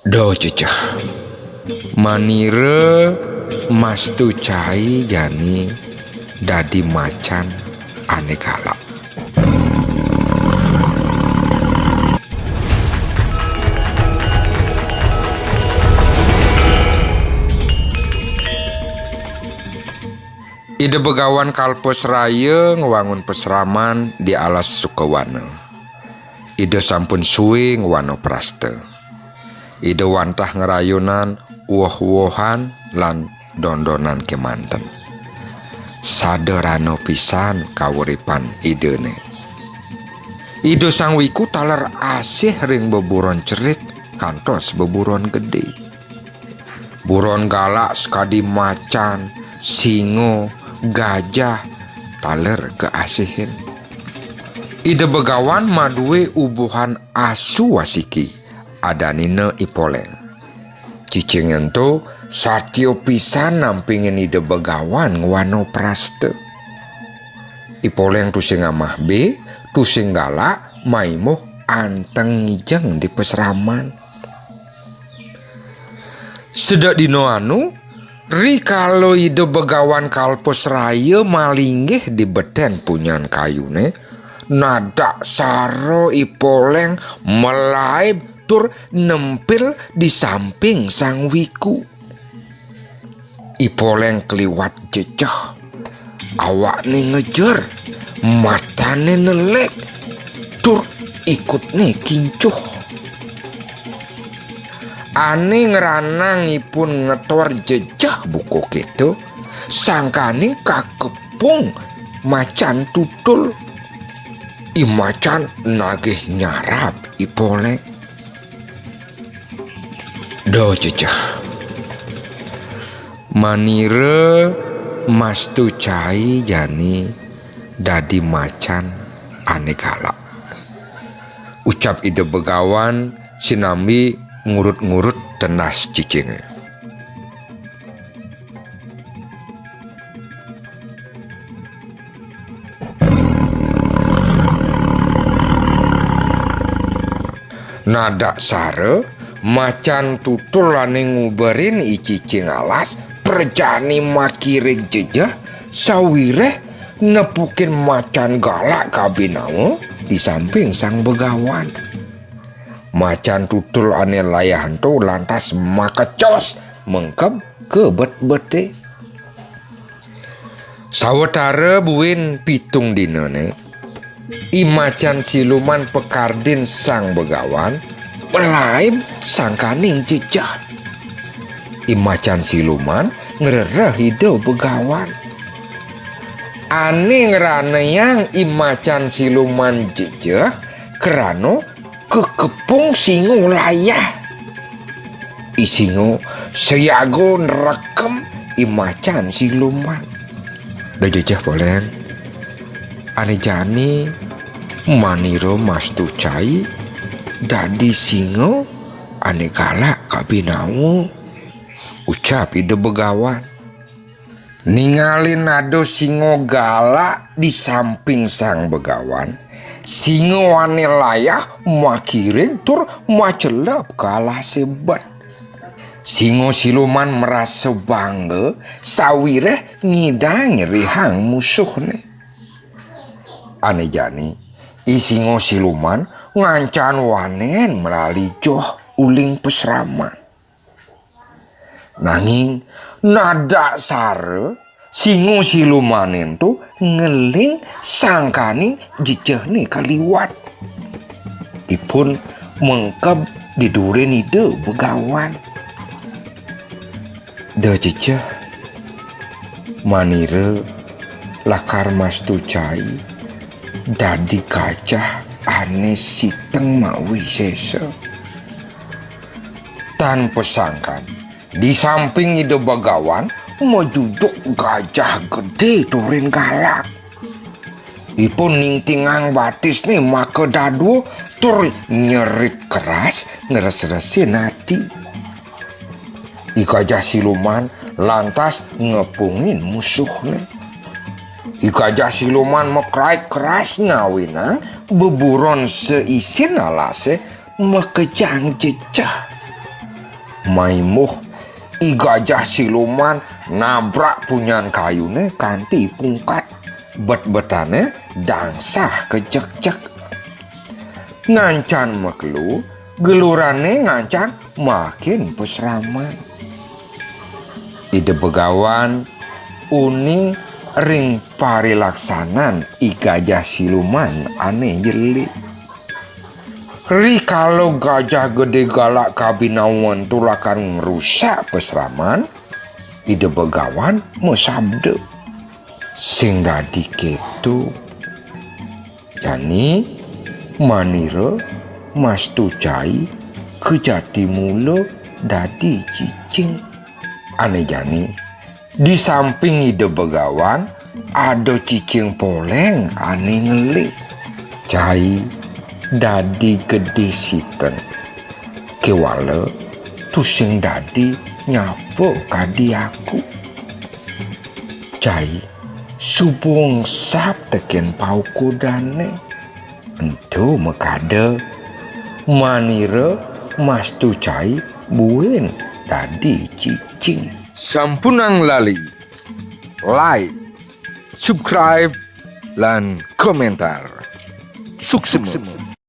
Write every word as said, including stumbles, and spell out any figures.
Do ceceh. Manira mastu cai jani dadi macan ane galak. Ida Begawan Kalpasraya ngwangun pasraman di alas Sukawana. Ida sampun suwe ngwana prasta. Ida wantah ngrayunan woh-wohan lan dondonan kemanten. Sadarana pisan kawuripan Idane. Ida Sang Wiku taler asih ring beburon cerik kantos beburon gede. Buron galak sakadi macan, singa, gajah, taler kaasihin. Ida Begawan madue ubuhan asu asiki, adanina I Poleng. Cicing ento satia pisan nampingin Ida Begawan ngwana prasta. I Poleng tusing amah be, tusing galak, maimuh anteng ngijeng di pasraman. Sedek dina anu, rikala Ida Begawan Kalpasraya malinggih di beten punyan kayune, nadak sara I Poleng malaib tur nempil di samping Sang Wiku. I Poleng kliwat jejeh. Awakne ngejer, matane nelek, tur ikutne kincuh. Ane ngranang ipun ngetor jejeh buka keto, sangkaning kakepung macan tutul. I macan nagih nyarap I Poleng. Do ceceh. Manira mastu cai jani dadi macan ane galak. Ucap Ida Begawan sinambi ngurut-ngurut tendas cicinge. Nadak sara, macan tutul ane nguberin i cicing alas, prajani makirig jejeh, sawireh nepukin macan galak kabinawa di samping Sang Begawan. Macan tutul ane layah ento lantas makecos mengkeb ka bet-bete. Sawatara buin pitung dinane, i macan siluman pakardin Sang Begawan malaib sangkaning jejeh. I macan siluman ngrereh Ida Begawan. Ane ngranayang i macan siluman jejeh krana kakepung singa layah. I singa sayaga nrekem i macan siluman. Da jejeh Poleng. Ane jani manira mastu cai dadi singa ane galak kabinawa, ucap Ida Begawan. Ningalin ada singa galak di samping Sang Begawan, singa ane layah makirig tur macelep ka alase bet. Singa siluman marasa bangga sawireh ngidang nyerihang musuhne. Ane jani, i singa siluman ngancan wanen malali joh uling pasraman. Nanging nadak sara singa silumane ento ngeling sangkaning jejehne kaliwat. Ipun mengkeb di durin Ida Begawan. Da jejeh, manira lakar mastu cai dadi gajah ane siteng mawi sesa. Tan pasangkan, di samping Ida Begawan majujug gajah gede turin galak. Ipun ningtingang batisne makadadua tur nyerit keras ngresresin ati. I Gajah Siluman lantas ngepungin musuhne. I Gajah Siluman makraik keras ngawinang beburon seisin alase makejang jejeh. Maimuh, I Gajah Siluman nabrak punyan kayune kanti pungkat. Bet-betane dangsah kejek-jek. Ngancan makelu, gelurane ngancan makin pasraman. Ida Begawan uning ring parilaksanan I Gajah Siluman ane jeli. Rikala Gajah Gede Galak Kabinawan tulakan ngrusak pasraman, Ida Begawan masabda, "Sing dadi keto." Jani manira mastu cai kejati mula dadi cicing. Ane jani, di samping Ida Begawan ada cicing poleng ane ngelik. Cai dadi gede siten. Kewala tusing dadi nyapa kadi aku. Cai suba engsap teken pauku dane. Ento makada manira mastu cai buin dadi cicing. Sampunang lali like, subscribe, lan komentar. Suksma.